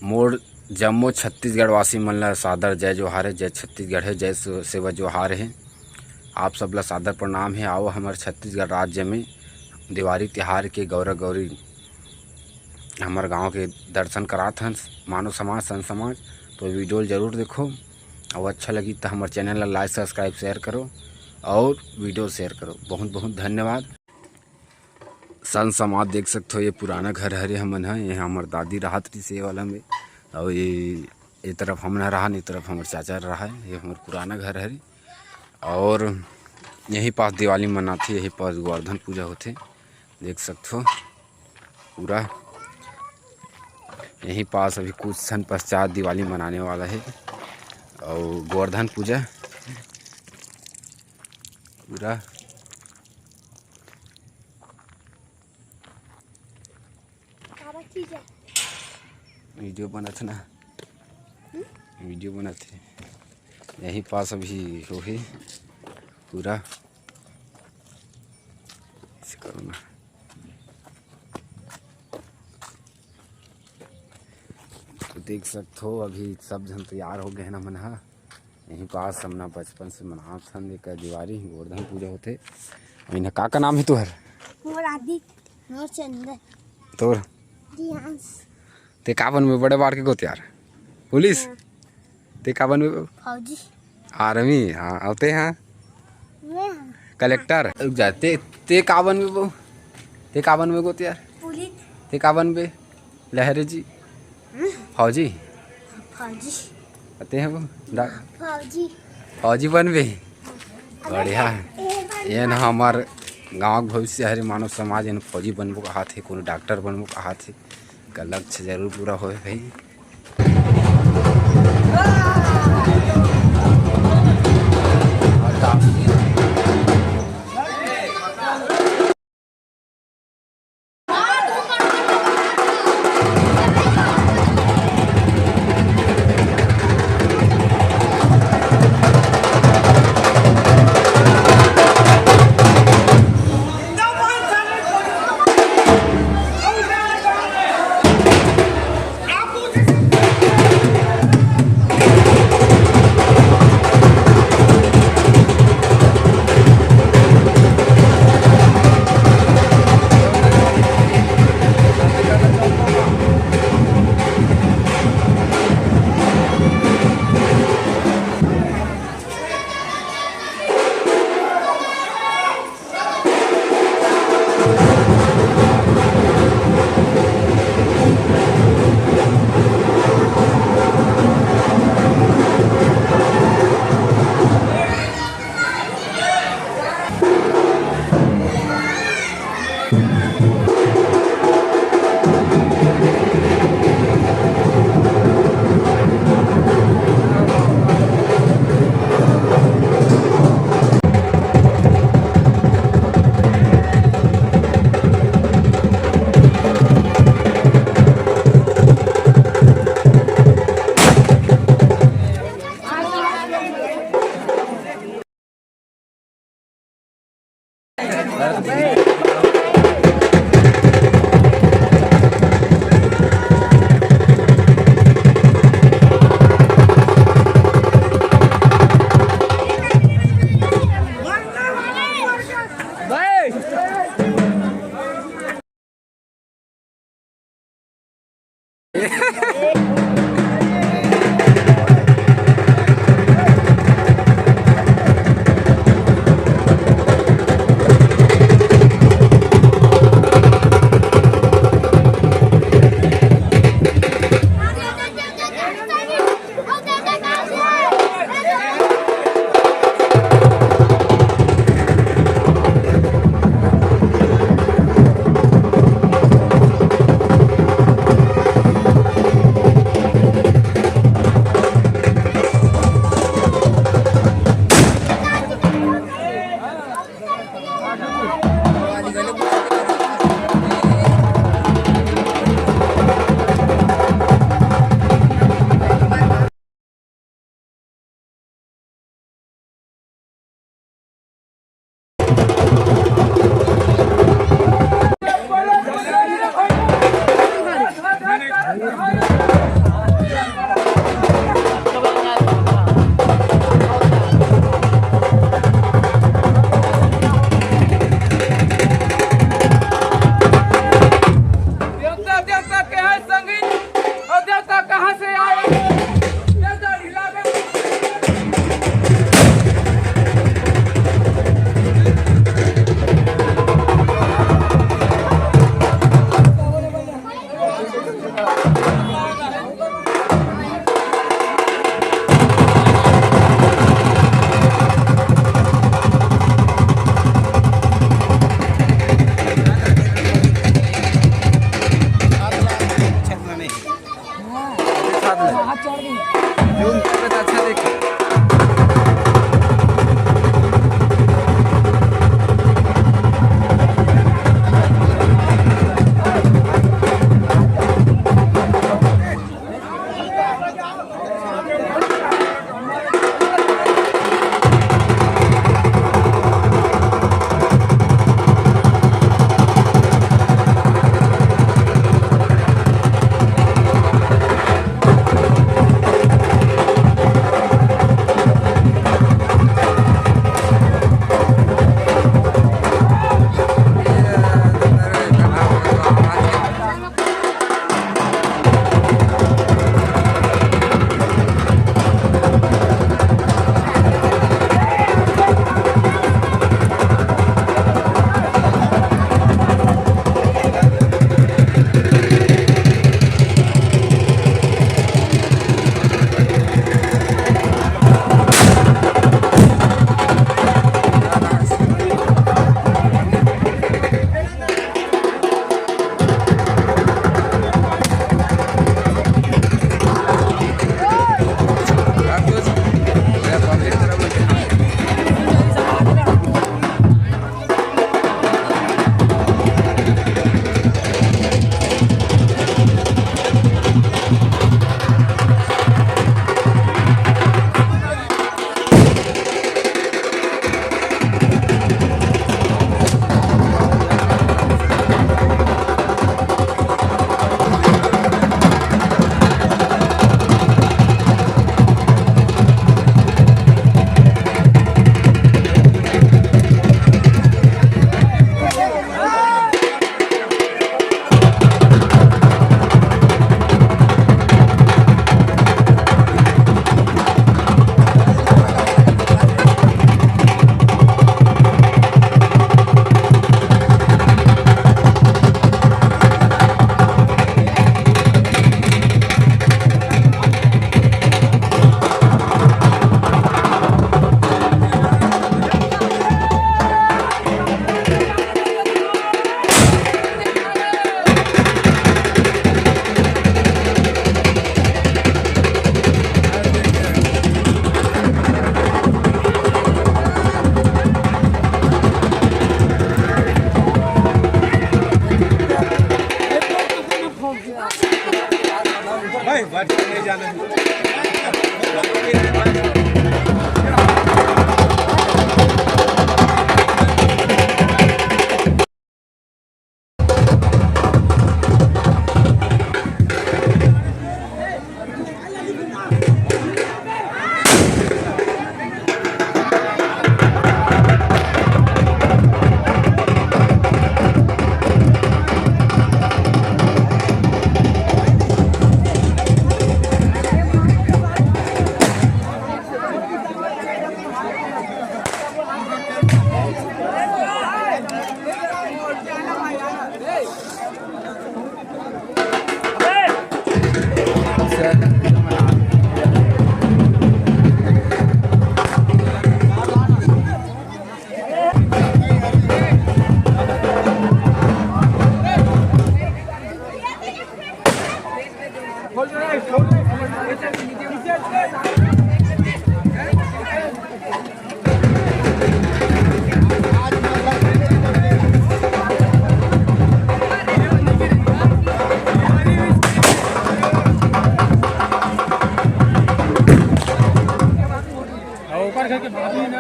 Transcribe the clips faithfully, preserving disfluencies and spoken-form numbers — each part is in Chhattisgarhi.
मोर जम्मो छत्तीसगढ़ वासी मन ल सादर जय जोहार हे, जय छत्तीसगढ़ हे, जय से-, सेवा जोहार हे। आप सब ल सादर प्रणाम हे। आओ हमर छत्तीसगढ़ राज्य में देवारी तिहार के गौरा गौरी हमर गांव के दर्शन करात हन मानव समाज, संत समाज। तो video ल जरूर देखो, अउ अच्छा लगी त हमर channel ल like, subscribe, share करो अउ video share करो। बहुत बहुत धन्यवाद। संत समाज देख सकथो, ये पुराना घर हरे हमन ह, ये हमर दादी राहत रहिस ये वाला में, अउ ये, ये तरफ हमन ह रहन, ये तरफ हमर चाचा रहय, ये हमर पुराना घर हरे। अउ यही पास दिवाली मनाथे, यही पास गोवर्धन पूजा होथे, देख सकथो पूरा। यही पास अभी कुछ क्षण पश्चात दिवाली मनाने वाला हे अउ गोवर्धन पूजा पूरा। काबर चीज हे? Video बनत हे ना, हम्म? Video बनत हे। यही पास अभी होही पूरा। ऐसे करो ना। तो देख सकथो, अभी सब झन तैयार हो गए हे ना मन हा। यहीं पास हमना बचपन से मनात हन, एक दिवारी गोवर्धन पूजा होथे। अउ इन्हा का का नाम हे तुहर? मोर आदित्य, मोर चंदन। तोर? रियांश। ते का बनबे बड़े बाढ़ के गोतियार? पुलिस? हाँ। ते का बनबे? फौजी। Army, हाँ। अउ ते हा? मैं हाँ। Collector। रुक जा, ते, ते का बनबे बो? ते का बनबे गोतियार? पुलिस। ते का बनबे? लहरे जी। हम्म। फौजी? फौजी। अते हैं वो? दा- फौजी। फौजी बनबे? बढ़िया। ये ना हमार गाँव के भविष्य हरे, मानव समाज, एन फौजी बनबो कहात हे, कोनो डॉक्टर बनबो कहात हे। का लक्ष्य जरूर पूरा होए भाई। के भाभी ना,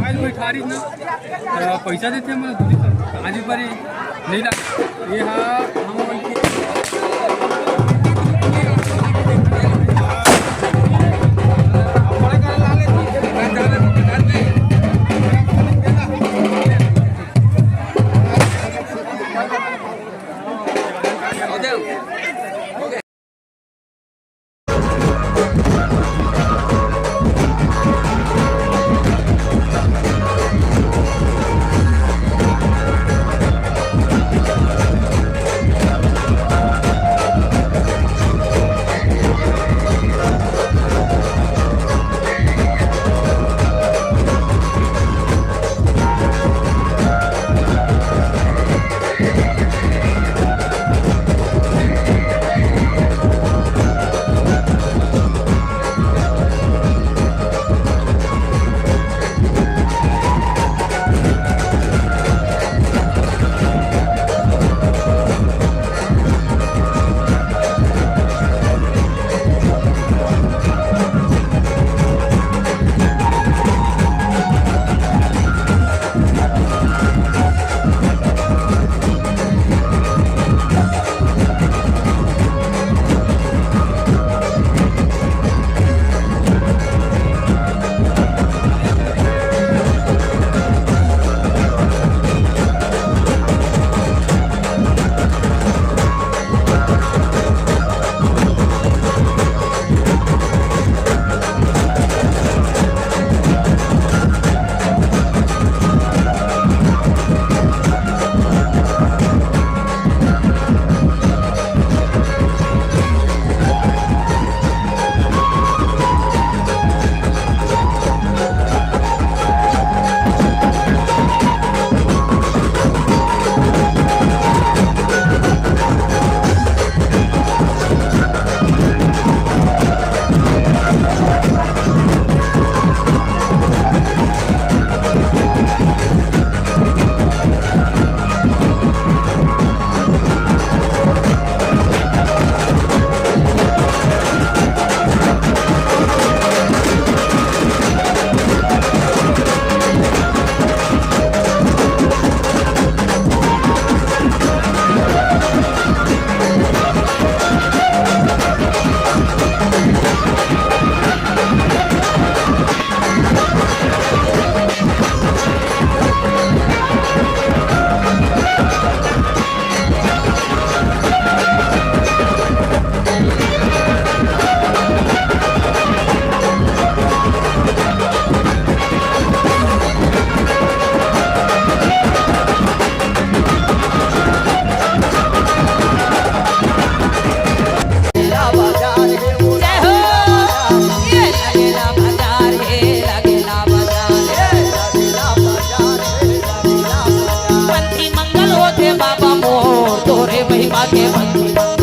आज बैठारी ना, अ, पैसा देथे, हमन दूरी कर, आज ही पर ही नहीं ला। ये हा, हम उनकी पंथी मंगल होथे बाबा मोर, तोरे महिमा के पंथी मंगल।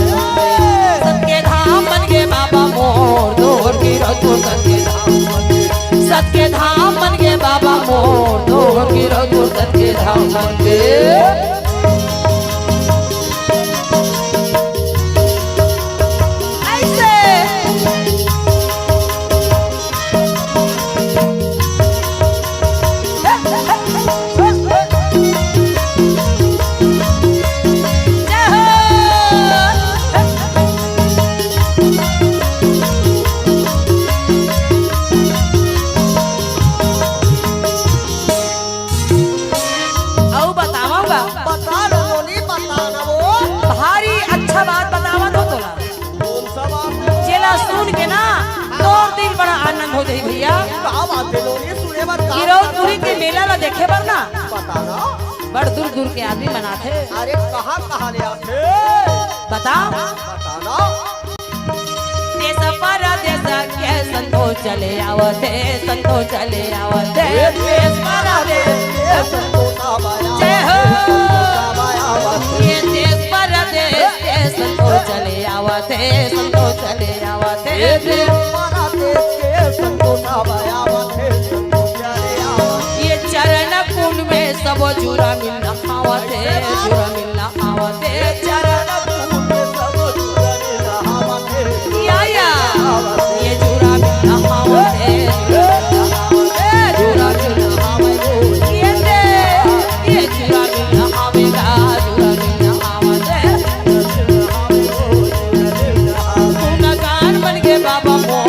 सत के धाम बन गे बाबा मोर, तोर गिरौदपुर सत के धाम बन गे। सत के धाम बन गे बाबा मोर, तोर गिरौदपुर सत के धाम बन गे। ऐसे। अउ बतावव गा। बता ना बोली, बता ना वो। भारी अच्छा बात बतावत हो तोला। कौन सा बात है? जेला सुन के ना तोर दिल बड़ा आनंद हो जाही भैया। का बात है लोनी, सुने बर का गिरौदपुरी के मेला ला देखे बर ना बता ना। बड़ दूर दूर के आदमी मन आथे। अरे कहाँ कहाँ ले आथे? बता। बता ना। देश परदेश के संतो चले आवत हे, संतो चले आवत हे। देश परदेश के संतो सब आया। जय हो। सब आया। ये देश परदेश के संतो चले आवत हे, संतो चले आवत हे। ये देश परदेश के संतो सब आया। ये चरण कुंड में सब जुरा मिलना आवत हे, जुरा मिलना आवत हे। चरण कुंड में सब जुरा मिलना आवत हे। या, या। ये जुरा मिलना आवत हे, जुरा मिलना बाबा मोर